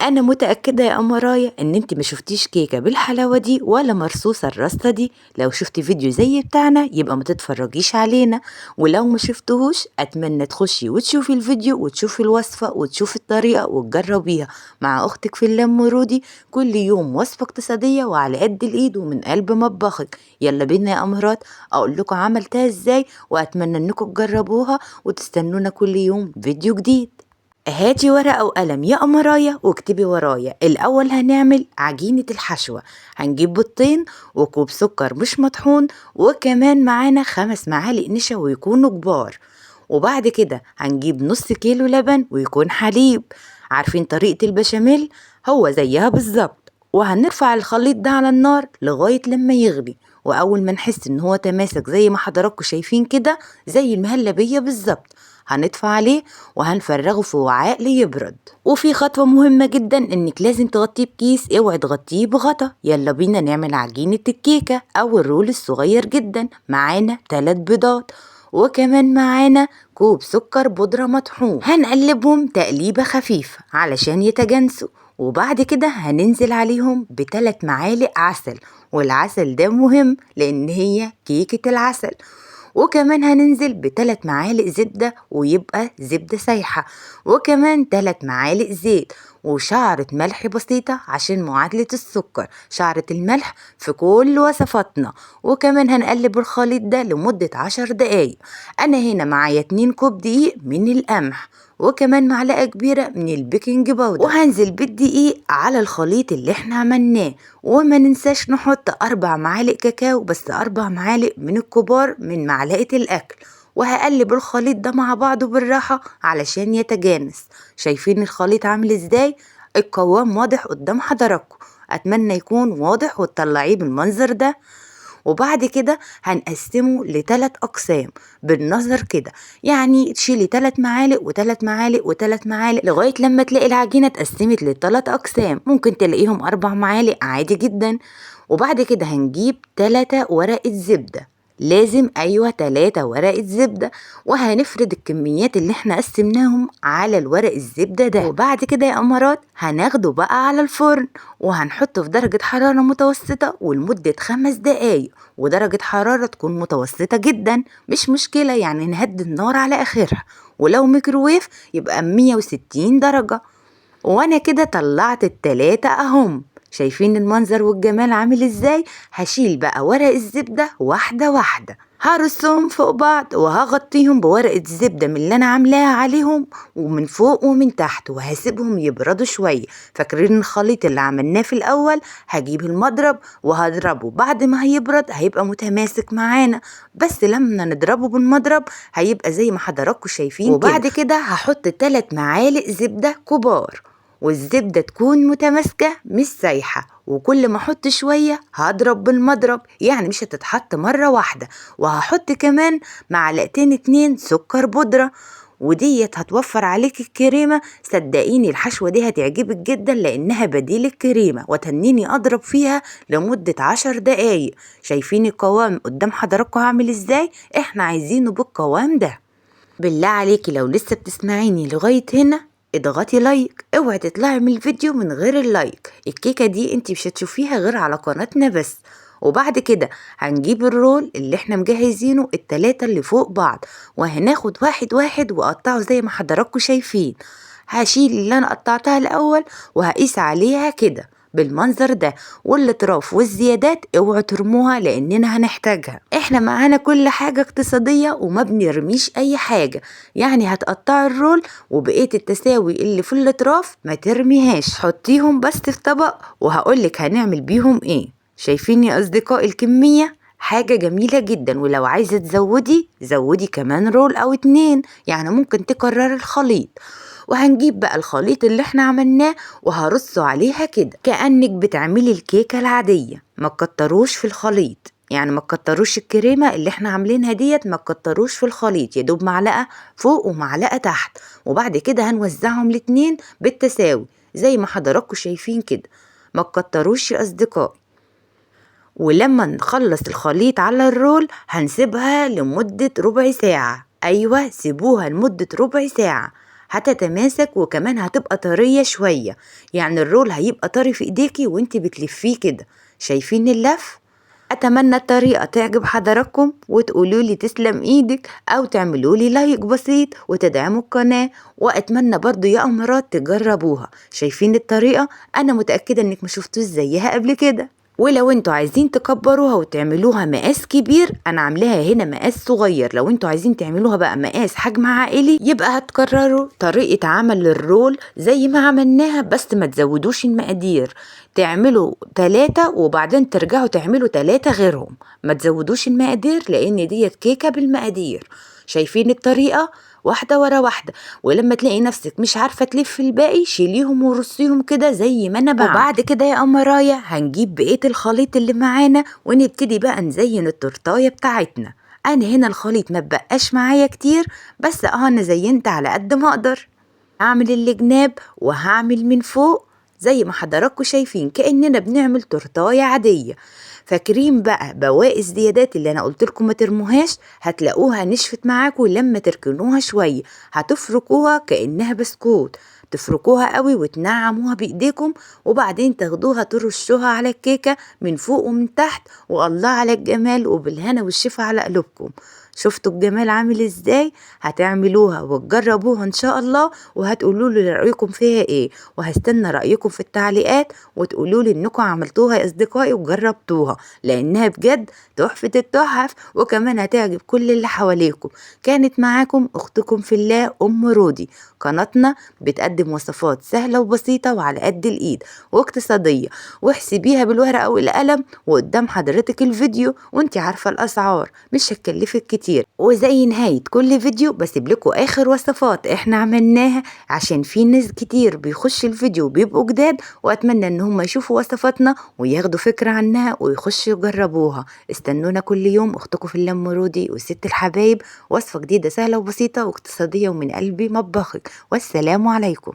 انا متاكدة يا قمرايه ان انت ما شفتيش كيكة بالحلاوه دي ولا مرصوصه الرصه دي. لو شفتي فيديو زي بتاعنا يبقى ما تتفرجيش علينا، ولو ما شفتهوش اتمنى تخشي وتشوفي الفيديو وتشوفي الوصفة وتشوفي الطريقة وتجربيها مع اختك في الله ام رودي. كل يوم وصفه اقتصادية وعلى قد الايد ومن قلب مطبخك. يلا بينا يا قمرات اقول لكم عملتها ازاي، واتمنى انكم تجربوها وتستنونا كل يوم فيديو جديد. هاتي ورقة وقلم يا قمراية واكتبي ورايا. الأول هنعمل عجينة الحشوة. هنجيب بيضتين وكوب سكر مش مطحون، وكمان معانا 5 معالق نشا ويكونوا كبار. وبعد كده هنجيب نص كيلو لبن ويكون حليب. عارفين طريقة البشاميل؟ هو زيها بالظبط. وهنرفع الخليط ده على النار لغاية لما يغلي، وأول ما نحس إن هو تماسك زي ما حضراتكم شايفين كده زي المهلبية بالظبط، هنطفي عليه وهنفرغه في وعاء ليبرد. وفي خطوة مهمة جدا انك لازم تغطيه بكيس، اوعي تغطيه بغطا. يلا بينا نعمل عجينة الكيكة او ال roll الصغير جدا. معانا 3 بيضات، وكمان معانا كوب سكر بودرة مطحون. هنقلبهم تقليبة خفيفة علشان يتجانسوا، وبعد كده هننزل عليهم ب3 معالق عسل، والعسل ده مهم لان هي كيكة العسل. وكمان هننزل ب3 معالق زبدة ويبقى زبدة سايحة، وكمان 3 معالق زيت، وشعرة ملح بسيطة عشان معادلة السكر، شعرة الملح في كل وصفاتنا. وكمان هنقلب الخليط ده لمدة 10 دقايق. أنا هنا معايا 2 كوب دقيق من القمح، وكمان معلقة كبيرة من ال baking powder، وهنزل بالدقيق على الخليط اللي احنا عملناه. وما ننساش نحط 4 معالق كاكاو، بس 4 معالق من الكبار من معلقة الأكل. وهقلب الخليط ده مع بعضه بالراحة علشان يتجانس. شايفين الخليط عامل ازاي؟ القوام واضح قدام حضراتكم، اتمنى يكون واضح وتطلعيه بالمنظر ده. وبعد كده هنقسمه ل3 أقسام بالنظر كده، يعني تشيلي 3 معالق و3 معالق و3 معالق لغاية لما تلاقي العجينة اتقسمت ل3 أقسام. ممكن تلاقيهم 4 معالق عادي جدا. وبعد كده هنجيب 3 ورقة زبدة، لازم أيوة 3 ورقة زبدة، وهنفرد الكميات اللي احنا قسمناهم على الورق الزبدة ده. وبعد كده يا قمرات هناخده بقى على الفرن، وهنحطه في درجة حرارة متوسطة ولمدة 5 دقايق، ودرجة حرارة تكون متوسطة جدا مش مشكلة، يعني نهدي النار على آخرها. ولو ميكروويف يبقى 160 درجة. وانا كده طلعت ال3 اهم. شايفين المنظر والجمال عامل ازاي؟ هشيل بقى ورق الزبدة واحدة واحدة، هرصهم فوق بعض وهغطيهم بورقة الزبدة من اللي انا عاملاها عليهم ومن فوق ومن تحت، وهسيبهم يبردوا شوية. فاكرين الخليط اللي عملناه في الاول؟ هجيب المضرب وهضربه، بعد ما هيبرد هيبقى متماسك معانا، بس لما نضربه بالمضرب هيبقى زي ما حضراتكم شايفين كده. وبعد كده هحط 3 معالق زبدة كبار، والزبدة تكون متماسكة مش سايحة، وكل ما احط شوية هضرب بالمضرب، يعني مش هتتحط مرة واحدة. وهحط كمان معلقتين 2 سكر بودرة، وديت هتوفر عليك الكريمة. صدقيني الحشوة دي هتعجبك جدا لانها بديل الكريمة، وتنيني اضرب فيها لمدة 10 دقايق. شايفين القوام قدام حضراتكم عامل ازاي؟ احنا عايزينه بالقوام ده. بالله عليكي لو لسه بتسمعيني لغاية هنا اضغطي like، اوعي تطلعي من الفيديو من غير ال like. الكيكة دي انتي مش هتشوفيها غير على قناتنا بس. وبعد كده هنجيب ال roll اللي احنا مجهزينه ال3 اللي فوق بعض، وهناخد واحد واحد واقطعه زي ما حضراتكم شايفين. هشيل اللي انا قطعتها الاول وهقيس عليها كده بالمنظر ده، والاطراف والزيادات اوعوا ترموها لاننا هنحتاجها. احنا معانا كل حاجة اقتصادية وما بنرميش اي حاجة، يعني هتقطعي ال roll وبقية التساوي اللي في الاطراف ما ترميهاش، حطيهم بس في طبق وهقولك هنعمل بيهم ايه. شايفين يا اصدقائي الكمية؟ حاجة جميلة جدا. ولو عايزة تزودي زودي كمان roll او 2، يعني ممكن تكرري الخليط. وهنجيب بقى الخليط اللي احنا عملناه وهرصه عليها كده كأنك بتعملي الكيكة العادية. ما تكتروش في الخليط، يعني ما تكتروش الكريمة اللي احنا عاملينها ديت، ما تكتروش في الخليط، يا دوب معلقة فوق ومعلقة تحت. وبعد كده هنوزعهم الاتنين بالتساوي زي ما حضراتكم شايفين كده، ما تكتروش يا اصدقائي. ولما نخلص الخليط على الرول هنسيبها لمدة ربع ساعة. ايوه سيبوها لمدة ربع ساعة. هتتماسك وكمان هتبقى طرية شوية، يعني ال roll هيبقى طري في ايديكي وانت بتلفيه كده. شايفين اللف؟ اتمنى الطريقة تعجب حضراتكم وتقولوا لي تسلم ايدك، او تعملوا لي like بسيط وتدعموا القناة، واتمنى برضو يا امارات تجربوها. شايفين الطريقة؟ انا متأكدة انك ما شفتوش زيها قبل كده. ولو انتوا عايزين تكبروها وتعملوها مقاس كبير، انا عاملاها هنا مقاس صغير، لو انتوا عايزين تعملوها بقى مقاس حجم عائلي يبقى هتكرروا طريقة عمل ال roll زي ما عملناها، بس ما تزودوش المقادير، تعملوا 3 وبعدين ترجعوا تعملوا 3 غيرهم، ما تزودوش المقادير لان ديت كيكة بالمقادير. شايفين الطريقة؟ واحدة ورا واحدة، ولما تلاقي نفسك مش عارفة تلف الباقي شيليهم ورصيهم كده زي ما انا بعمل. وبعد كده يا قمرايا هنجيب بقية الخليط اللي معانا ونبتدي بقى نزين التورتاية بتاعتنا. انا هنا الخليط ما بقاش معايا كتير، بس انا زينت على قد ما اقدر. هعمل الجناب وهعمل من فوق زي ما حضراتكم شايفين كأننا بنعمل تورتاية عادية. فاكرين بقى بواقي الزيادات اللي انا قلت لكم ما ترموهاش؟ هتلاقوها نشفت معاكم لما تركنوها شوية، هتفركوها كأنها بسكوت، تفركوها قوي وتنعموها بايديكم، وبعدين تاخدوها ترشوها على الكيكه من فوق ومن تحت، والله على الجمال وبالهنا والشفا على قلوبكم. شفتوا الجمال عامل ازاي؟ هتعملوها وتجربوها ان شاء الله، وهتقولوا لي رايكم فيها ايه، وهستنى رايكم في التعليقات وتقولوا لي انكم عملتوها يا اصدقائي وجربتوها، لانها بجد تحفة التحف وكمان هتعجب كل اللي حواليكم. كانت معاكم اختكم في الله ام رودي. قناتنا بتقدم وصفات سهلة وبسيطة وعلى قد الايد واقتصادية، واحسبيها بالورقة والقلم وقدام حضرتك الفيديو وانت عارفه الاسعار، مش هتكلفك كتير. وزي نهاية كل فيديو بسيب لكم اخر وصفات احنا عملناها، عشان في ناس كتير بيخش الفيديو وبيبقوا جداد، واتمنى ان هم يشوفوا وصفاتنا وياخدوا فكرة عنها ويخشوا يجربوها. استنونا كل يوم، اختكم في الله ام رودي وست الحبايب، وصفة جديدة سهلة وبسيطة واقتصادية ومن قلبي مطبخك. والسلام عليكم.